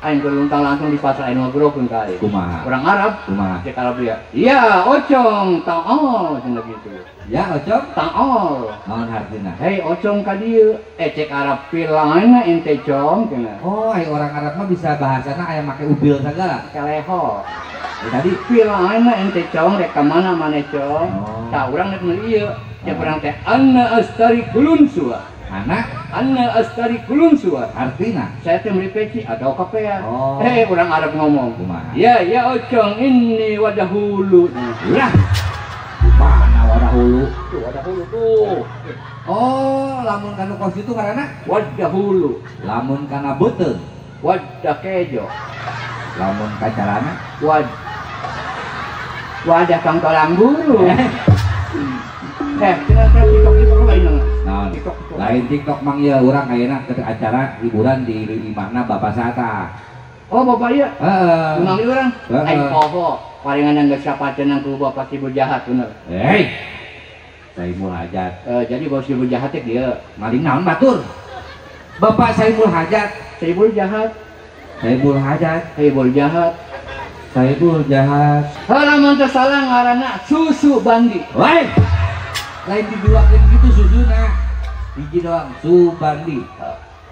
Aing geluntang langsung di pasar aing ngobrolkeun ka aing. Kumaha? Orang Arab. Kumaha? Cek Arab dia. Ya, ocong ta'al cenah gitu. Ya, ocong ta'al. Naon hartina? Hei, ocong ka dieu. Cek Arab pilangna ente cong cenah. Oh, ai orang Arab mah bisa bahasana aya make ubil sagala. Keleho. Tadi pilangna ente cong rek ka mana maneh cong. Oh. Tah urang rek meuli ieu. Cek urang teh anna astari kulun sua. Anak anna astari kulun sua. Artina saya teh meuli peci atau kapea. Oh. Orang Arab ngomong. Kumaha? Ya ya ocong ini wadah hulu. Lah. Mana wadah hulu? Tuh wadah hulu tuh. Oh, lamun kana kos itu ngaranna wadah hulu. Lamun kana beuteung wadah kejo. Lamun ka calana wadah kang tolang buru. Cenah teh TikTok lain. Naon? Lain TikTok mang ieu urang ayeuna ke acara hiburan di imahna Bapak Sata. Oh, Bapak ieu? Heeh. Memang ieu urang? Aing poho, palingan geus sapaceunang ku Bapak Sibul Jahat bener. Hei. Saimul Hajat. Jadi Bapak Sibul Jahat teh dieu. Maling naon batur? Bapak Saimul Hajat. Saimul Jahat. Saimul Hajat. Saimul Jahat. Saimul Jahat. Heuh lamun teu salah ngaranna Susu Bandi. Woi. Lain diduakeun gitu susuna. Hiji doang Subandi.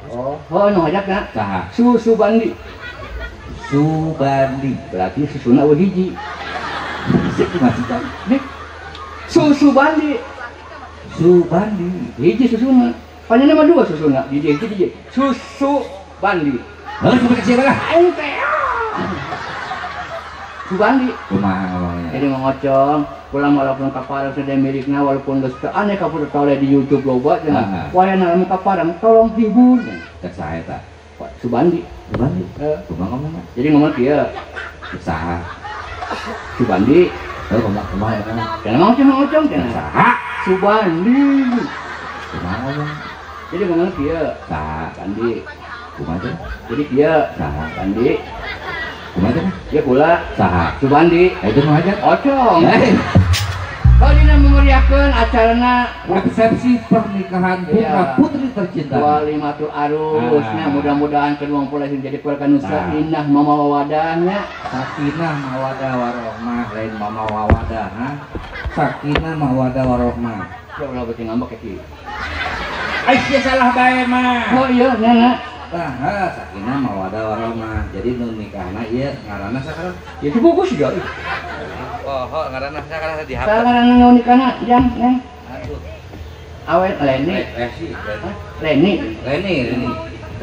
Oh, oh nu hajatna. Saha? Susu Bandi. Subandi. Berarti susuna eueuh hiji. Sik masih kan. Nih. Susu Bandi. Subandi. Hiji susuna. Panjangna mah dua susuna. Hiji hiji hiji. Susu Bandi. Heuh coba ka lah. Aing teh. Subandi. Kumaha ngomongnya? Jadi ngocong, pulang walaupun kaparang sudah milikna walaupun geus teu aneh kapur tole di YouTube loba cenah. Wayahna lamun kaparang tolong hibur. Cek saha eta? Subandi. Subandi. Kumaha ngomongna? Jadi ngomong kieu. Cek saha? Subandi. Heuh kumaha kumaha ngomong? Cenah ngocong ngocong cenah. Saha? Subandi. Kumaha ngomong? Jadi ngomong kieu. Saha? Bandi. Kumaha teh? Jadi kieu. Saha? Bandi. Kumaha teh? Ya kula. Saha? Subandi. Itu nu hajat? Ocong. Kalau dina memeriahkeun acarana resepsi pernikahan putra putri tercinta. Walimatul arus nya mudah-mudahan kedua mempelai jadi keluarga nu sakinah mawadahnya. Sakinah mawadah warohmah lain mama wawadah ha. Sakinah mawadah warohmah. Ya ulah beuting ngambek kieu. Ai sia salah bae mah. Oh iya nya. Tah, sakinah mawadah warohmah. Jadi nu nikahna ieu ngaranna sakarang? Ya dibungkus juga. Oh, ngaranna sakarang dihapus. Sakarang nu nikahna jang neng. Aduh. Awet Leni. Leni. Leni, Leni.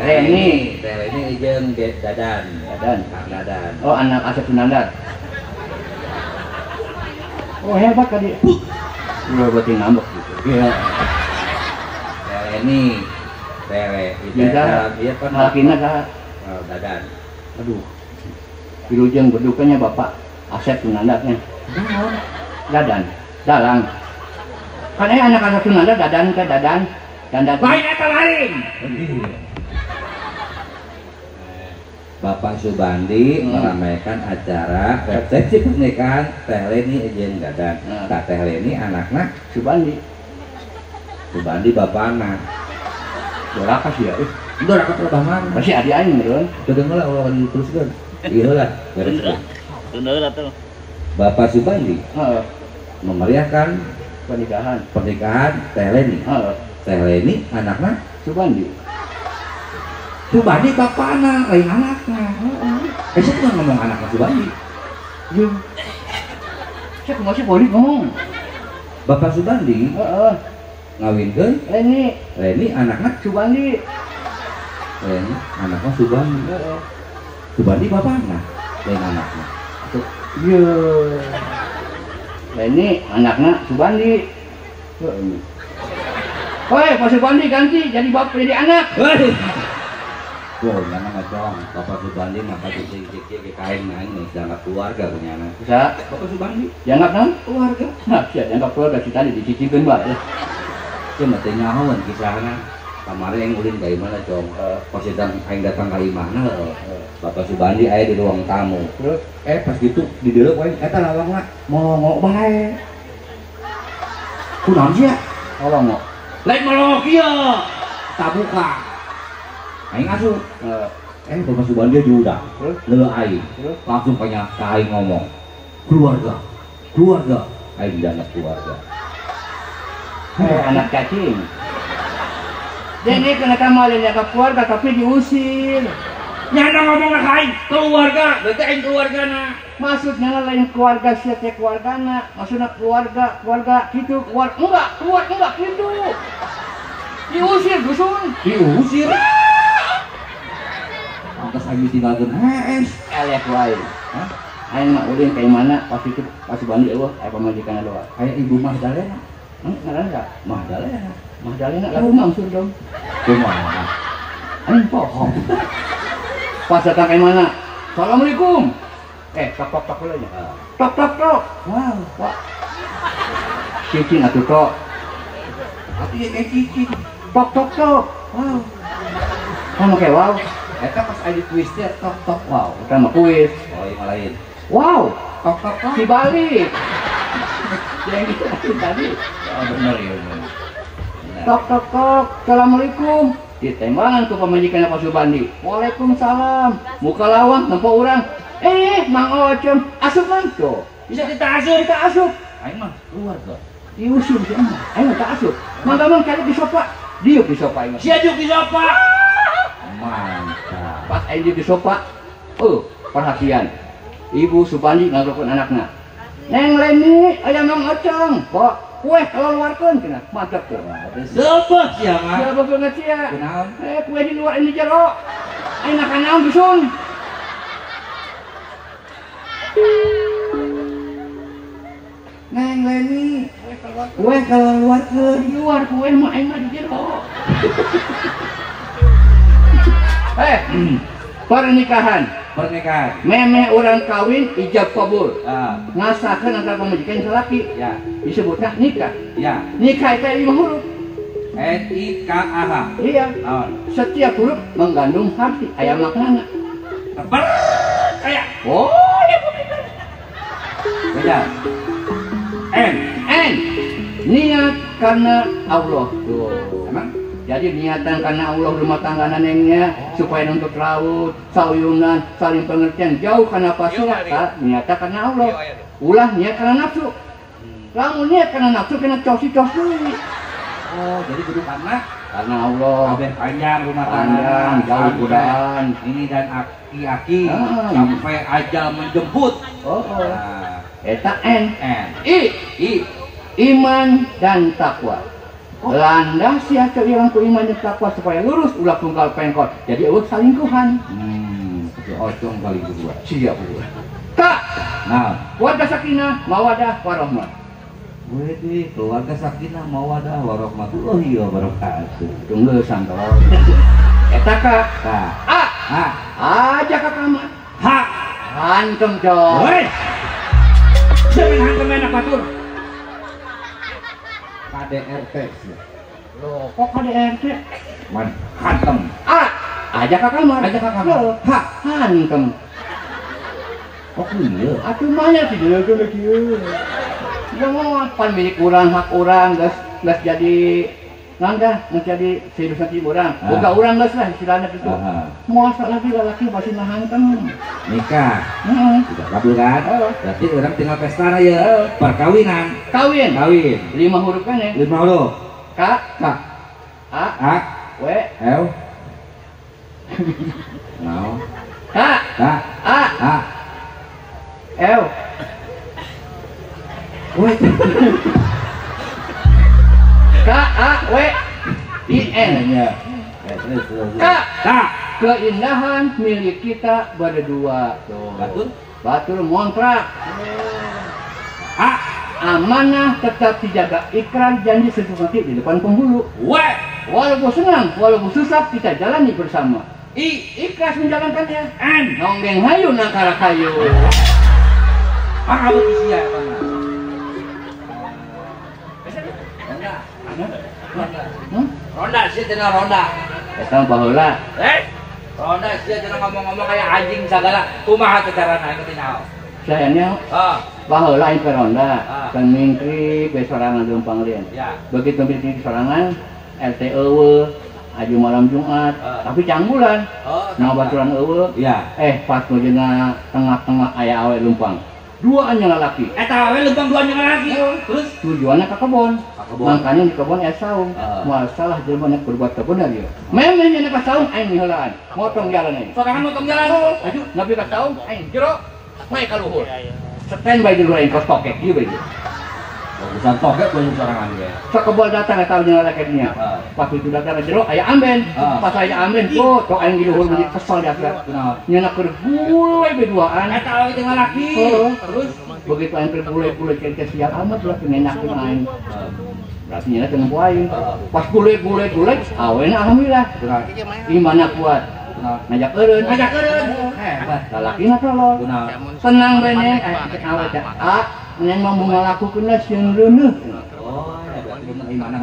Leni. Teh Leni jeung Dadan. Dadan. Dadan. Oh, anak Asep Sunandar. Oh, hebat tadi. Ulah beuting ngambek gitu. Iya. Teh Leni. Teh iya kan lalakina saha? Dadan. Aduh. Wilujeng bedukanya Bapak Asep Sunandarnya. Dadan, dalang. Kan aya anak Asep Sunandar Dadan ke Dadan. Dan Dadan. Lain eta lain. Bapak Subandi meramaikan acara resepsi pernikahan Teh Leni jeung Dadan. Tah Teh Leni anakna Subandi. Subandi bapana. Doraka sih ya, doraka terlebah mana? Pasti adik aing meureun. Teu deung lah ulah diteruskeun. Ieu lah, beres. Bener atuh. Bapak Subandi heeh memeriahkan pernikahan Teh Leni. Heeh. Teh Leni anakna Subandi. Subandi bapana, lain anakna. Heeh. Saya mah ngomong anakna Subandi. Ieu. Saya kumaha sih boleh ngomong. Bapak Subandi heeh ngawinkeun Leni. Leni anakna Subandi. Leni anakna Subandi. Heeh. Subandi bapana, lain anakna. Iya. Leni anakna Subandi. Heeh. Woi, Pak Subandi ganti jadi bapak jadi anak. Woi. Wah, jangan ngacong. Bapak Subandi maka cek kain main dianggap keluarga punya anak. Bisa? Bapak Subandi dianggap naon? Keluarga. Nah, sia dianggap keluarga si tadi dicicipkeun bae. Ieu mah teu nyahoeun kisahna. Kamari aing ulin ka imahna, Cong. Pas datang aing datang ka imahna, Bapak Subandi aya di ruang tamu. Terus pas gitu di dieu aing eta lawangna molongo bae. Kunaon sia? Molongo. Lain molongo kieu. Tabuka. Aing asup. Bapak Subandi diundang. Leuleuh aing. Langsung banyak ka aing ngomong. Keluarga. Keluarga. Aing dianggap keluarga. Anak cacing. Jadi kena malin ya ke keluarga tapi diusir. Nyana ngomong ka aing keluarga, berarti aing keluargana. Maksudnya lain keluarga sia teh keluargana, maksudnya keluarga, keluarga gitu, keluar enggak gitu. Diusir dusun. Diusir. Pantes aing ditinggalkeun hees. Eleh wae. Hah? Aing mah ulin ka mana pas itu pas Subandi eueuh aya pamajikanna doa. Aya Ibu Mahdalena. Ngaranna enggak? Mahdalena. Mahdalena lalu mangsur dong. Kumaha? Aing poho. Pas datang ka mana? Assalamualaikum. Tok tok tok heula nya. Tok tok tok. Wow. Wah. Cicing atuh tok. Atuh ye cicing. Tok tok tok. Wow. Kan oke wow. Eta pas aya kuis teh tok tok wow. Eta mah kuis. Oh, yang lain. Wow. Tok tok tok. Dibalik. Yang itu tadi. Oh, bener ya, bener. Tok tok tok. Assalamualaikum. Ditembangan ku pamajikan Pak Subandi. Waalaikumsalam. Muka lawang nempo urang. Mang Ocem, asup mang tuh. Bisa kita asup, kita asup. Aing mah keluarga. Diusir sih mah. Aing mah tak asup. Mangga mang kali di sofa. Diuk di sofa aing mah. Sia diuk di sofa. Mantap. Pas aing diuk di sofa, oh, perhatian. Ibu Subandi ngagelkeun anakna. Neng Leni, aya Mang Oceng. Kok kue kalau luarkeun cenah. Mantap tuh. Seupeuh sia mah. Sia banget sia. Kunaon? Kue di luar ini jero. Aing makan naon dusun. Neng Leni, kue kalau luarkeun. Di luar kue mah aing mah di jero. Pernikahan. Pernikahan. Memeh orang kawin ijab kabul. Ngasakeun antara pamajikan jeung salaki. Ya. Disebutna nikah. Ya. Nikah itu 5 huruf. N I K A H. Iya. Setiap huruf mengandung arti, aya maknana. Percaya. Oh, ya bener. Beda. N. N. Niat karena Allah. Tuh. Emang? Jadi niatan karena Allah rumah tangga nenengnya supaya nuntut laut, sauyunan, saling pengertian jauh karena pasrah, niatnya karena Allah. Ulah niat karena nafsu. Lamun niat karena nafsu kena cosi-cosi. Oh, jadi kudu karena Allah. Kabeh panjang rumah tangga, jauh godaan ini dan aki-aki sampai ajal menjemput. Oh. Nah. Eta N. N. I. I. Iman dan takwa. Oh. Landas ya keiman ku iman dan takwa supaya lurus ulah tunggal pengkot. Jadi eueuh salingkuhan. Ocong paling kedua. Siap gua. K. Nah, keluarga sakinah, mawadah, warahmah. Wede, keluarga sakinah, mawadah, warahmatullahi wabarakatuh. Tunggu santol. Eta K. K. A. A. Aja ka kamar. H. Hantem coy. Woi. Jangan hantem enak batur. KDRT sih. Loh, kok KDRT? Man, hantem. A. Aja ka kamar. Aja ka kamar. Loh, H. Hantem. Oh iya. Atuh mana sih dia kieu. Ya mau pan milik urang, hak urang, geus jadi nangga, geus jadi serius urang. Boga urang geus lah istilahna kitu. Moal lagi lalaki pasti nahantem. Nikah. Heeh. Sudah kabul kan? Berarti orang tinggal pesta ya. Perkawinan. Kawin. Kawin. 5 huruf kan ya? 5 huruf. K. K. A. A. W. L. No. K. K. A. A. L. W. K A W I N. K. K. Keindahan milik kita berdua. Tuh. Batur. Batur ngontrak. A. Amanah tetap dijaga, ikrar janji seperti di depan penghulu. W. Walaupun senang, walaupun susah kita jalani bersama. I. Ikhlas menjalankannya. N. Nonggeng hayu nangkara kayu. Ah, sia Ronda sih cenah ronda. Eta baheula. Ronda sih cenah ngomong-ngomong kayak anjing sagala. Kumaha teh carana aing teh nyaho? Sayangnya baheula aing ke ronda. Kan mingkri be sorangan leumpang lien. Ya. Begitu mingkri sorangan RT eueuh, Aju malam Jumat, tapi canggulan. Nah baturan eueuh. Iya. Pas nujuna tengah-tengah aya awe lumpang. Duaan yang lalaki. Eta awe lumpang duaan yang lalaki. Terus tujuannya ke kebon. Makanya di kebon aya saung. Moal salah jelema nek berbuat kebon ieu. Memeh nya ka saung aing miheulaan. Motong jalan aing. Sorangan motong jalan. Aju nepi ka saung aing jero mae ka luhur. Stand by di luhur aing kos tokek ieu bae. Bagusan tokek gua sorangan ge. Sakebol datang eta nya lalaki nya. Pas itu datang jero aya amben. Pas aya amben, oh tok aing di luhur meuni kesel di akhirat. Kunaon? Nya keur gulai beduaan. Eta awe jeung lalaki. Terus begitu aing keur gulai-gulai cek sial amat lah ngenakeun aing. Berarti nya teu nempo aing. Pas gulai-gulai-gulai awena alhamdulillah. Imana kuat. Ngajak eureun. Ngajak eureun. Hebat. Lalakina tolol. Tenang bae neng cek awe teh. Ah, neng mah mau ngalakukeun lah sieun reuneuh. Oh, ya berarti bener imana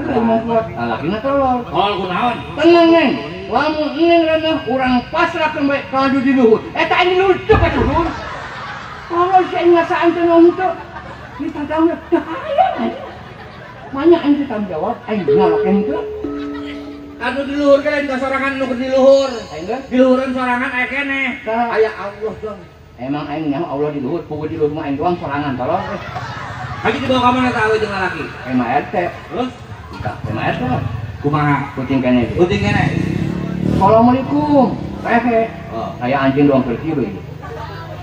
kuat. Lalakina tolol. Tolol kunaon? Tenang neng. Lamun neng reuneuh urang pasrahkeun bae ka anu di luhur. Eta aing lucu ka luhur. Kalau si aing ngasaan teh naon teu. Kita tahu teu aya. Banyak aing teh tanggung jawab aing ngalakeun teu. Anu di luhur kan ka sorangan nu di luhur. Di luhureun sorangan aya keneh. Aya Allah dong. Emang aing nyaho Allah di luhur, puguh di luhur mah aing doang sorangan tolong. Haji dibawa ka mana tah awe jeung lalaki? MRT. Terus? MRT. Kumaha? Kucing keneh. Kucing keneh. Assalamualaikum. Rehe. Oh. Kayak anjing doang pergi bae.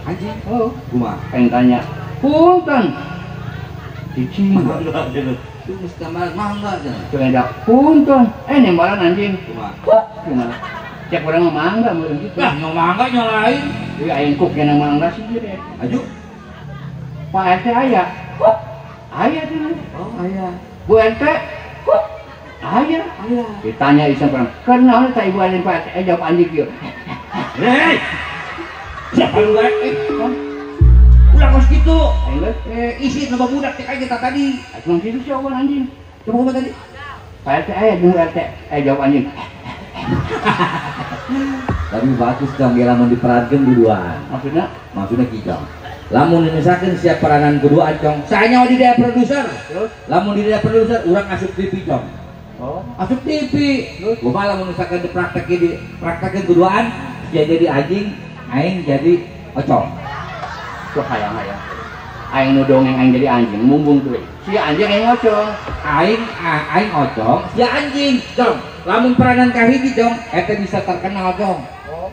Anjing? Oh. Kumaha? Aing tanya. Punten. Cicing. Itu mesti gambar mangga cenah. Cenah punten. Nembalan anjing. Kumaha? Kumaha? Cek urang mah mangga meureun kitu. Lah nyo mangga nyo lain. Ieu aing kuk nya mangga sih ieu. Aju. Pak RT aya. Aya cenah. Oh, aya. Bu RT. Aya. Aya. Ditanya iseng urang, "Keur naon tah ibu anjing Pak RT?" Jawab anjing kieu. Hei. Siapa lu bae? Ulah kos kitu. Aing geus isi loba budak cek aja tadi. Cuma kitu sih awan anjing. Coba kumaha tadi? Pak RT aya jeung RT. Jawab anjing. Tapi bagus dong ya lamun diperankeun duduan. Maksudnya? Maksudnya kieu. Lamun misalkan siap peranan kedua cong, saya di dia produser. Terus? Lamun di dia produser urang asup TV cong. Oh, asup TV. Terus? Kumaha lamun misalkan dipraktekin keduaan, dia jadi anjing, aing jadi ocong. Tuh hayang-hayang. Aing nu dongeng aing jadi anjing, mumbung tuh. Si anjing aing ocong. Aing ocong, si anjing, dong. Lamun peranan kahiji dong, eta bisa terkenal dong.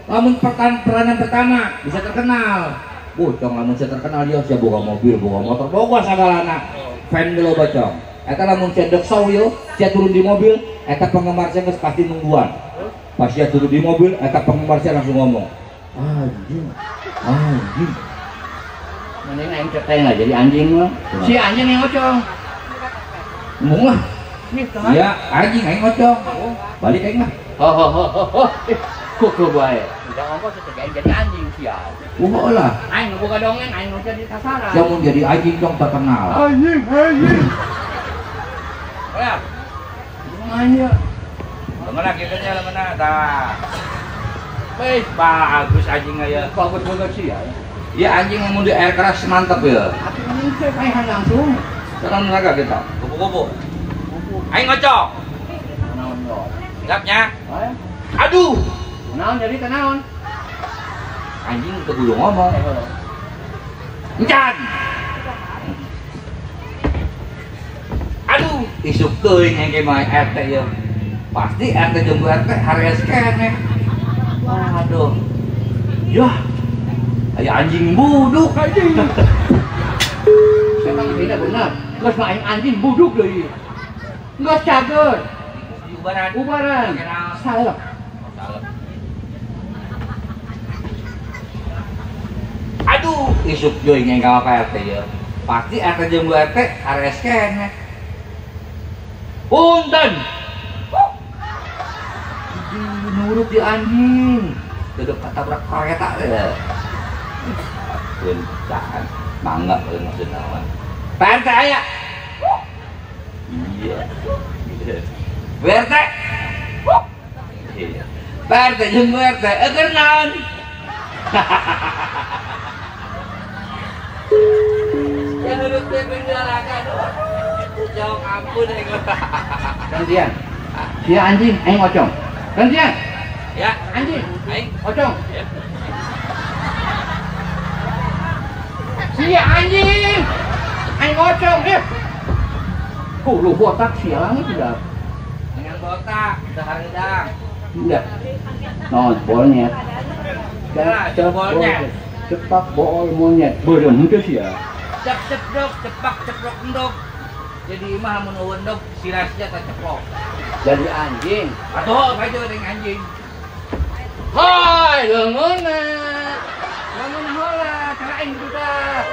Lamun peranan pertama bisa terkenal. Bocong lamun saya terkenal dia sia boga mobil, boga motor, boga sagalana. Fan loba cong. Eta lamun sia dek saw yo, sia turun di mobil, eta penggemar sia geus pasti nungguan. Pas sia turun di mobil, eta penggemar sia langsung ngomong, "Anjing, anjing." Mending aing teteh lah jadi anjing mah. Si anjing yang ocong. Mung lah. Ya, anjing aing ocong. Balik aing mah. Ho ho ho ho. Kuku bae. Jangan ngomong teteh aing jadi anjing sial. Wah lah. Aing boga dongeng aing nu jadi sasaran. Sia mun jadi anjing dong terkenal. Anjing, anjing. Ya. Lumayan. Mana kieu nya mana tah. Wih, bagus anjing aya. Bagus banget sih ya. Ya anjing mun di air keras mantep ya. Atuh anjing teh paehan langsung. Salam raga kita. Kupu-kupu. Aing ngocok. Naon yo. Siapnya? Aduh. Naon jadi teh naon? Anjing teu kudu ngomong. Encan. Aduh, isuk teuing engke mah RT ieu. Pasti RT jeung Bu RT harees keneh. Waduh. Yah. Aya anjing buduk anjing. Memang tidak benar. Geus mah aing anjing buduk deui. Geus cager. Ubaran. Ubaran. Salep. Salep. Aduh, isuk joy yang ka Pak RT ieu. Pasti RT jeung Bu RT harees keneh. Punten. Nurut di anjing. Duduk ketabrak kereta ya. Punten. Mangga paling maksud naon. Pak RT aya. Iya. Bu RT. Iya. Pak RT jeung Bu RT keur naon? Ya nurut teh bendarakan. Jauh ampun aing. Gantian. Sia anjing aing ocong. Gantian. Ya, anjing. Aing. Ocong. Ya. Si anjing. Aing ocong, ya. Lu botak siang tidak? Dengan botak, udah hareudang. Enggak. Non, bolnya. Cepak monyet. Cepak bool monyet. Beureum henteu sia. Cep ceprok, cepak ceprok endog. Jadi mah mun eueun endog sirasnya teh ceprok. Jadi anjing. Atuh baju dengan anjing. Hoi, leungeunna. Leungeunna heula, cara aing kitu tah.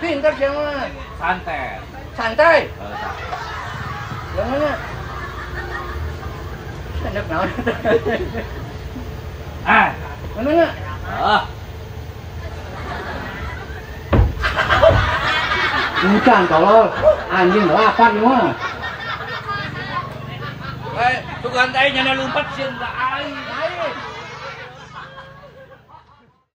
Pinter sia mah. Santai. Santai. Leungeunna. Enak naon. Ah, leungeunna. Ah. Bukan tolol, anjing lapar ieu mah. Eh, tugan teh nyana lumpat sieun ka aing.